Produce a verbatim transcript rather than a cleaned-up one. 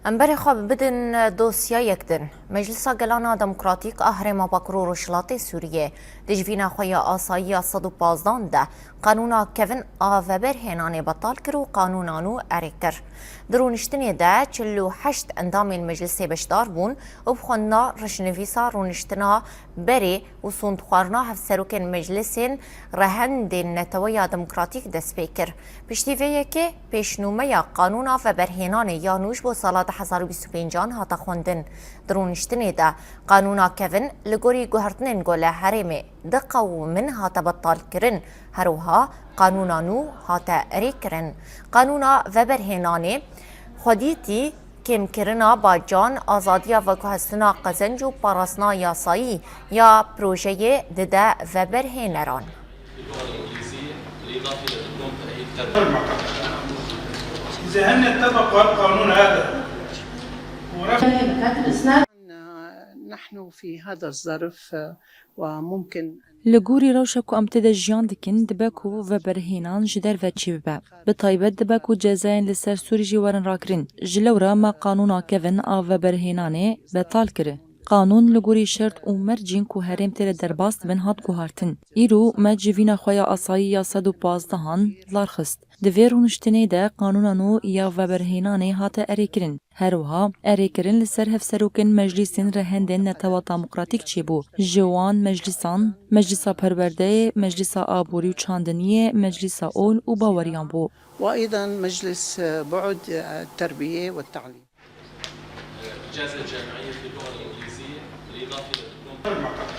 Em berê xwe bidin dosyayek din. Meclisa Gelana Demokratîk a Herêma Bakur û Rojhilatê Sûriyê di jivîna xwe ya asayî ya sed û pazdan de qanûna kevin a veberhênanê betal kir û qanûna nû erê kir. Di rûniştinê de çil û heşt endamên meclisê beşdar bûn û bi xwendina rişnivîsa rûniştina berê û sondxwarina hevserokên meclisên rehendên Neteweya Demokratîk dest pê kir. Piştî vê yekê pêşnûmeya qanûna veberhênanê ya nû ji bo sala du hezar û bîst û pêncan hate xwendin. Di rûniştinê de qanûna kevin li gorî guhertinên ku li herêmê diqewimin hate betalkirin. Her wiha qanûna nû hate erêkirin. Qanûna veberhênanê xwedîtî kêmkirina bacan, azadiya veguhestina qezenc û parastina yasayî ya projeyê dide veberhêneran. إذا هن اتفقوا على القانون هذا ورفض نحن في هذا الظرف وممكن Li gorî rewşa ku em tê de jiyan dikin, dibe ku veberhênan ji derve çêbibe. Bi taybet dibe ku cezayên li ser Sûrî jî werin rakirin. Ji lewra me qanûna kevin a veberhênanê betal kir. Qanûn li gorî şert û mercên ku herêm tê de derbas dibin hat guhartin. Îro me civîna xwe ya asayî ya sed û pazdehan darxist. Di vê rûniştinê de qanûna nû ya veberhênanê hate erêkirin. Her wiha erêkirin li ser hevserokên meclîsên rehendên Netewa Demokratîk çêbû. Ji wan meclîsan, Meclîsa Perwerdeyê, Meclîsa Aborî û Çandiniyê, Meclîsa Ol û Baweriyan bû. وأيضا مجلس بعد التربية والتعليم. الجلسة الجامعية في اللغة الإنجليزية الإضافي للدبلوم.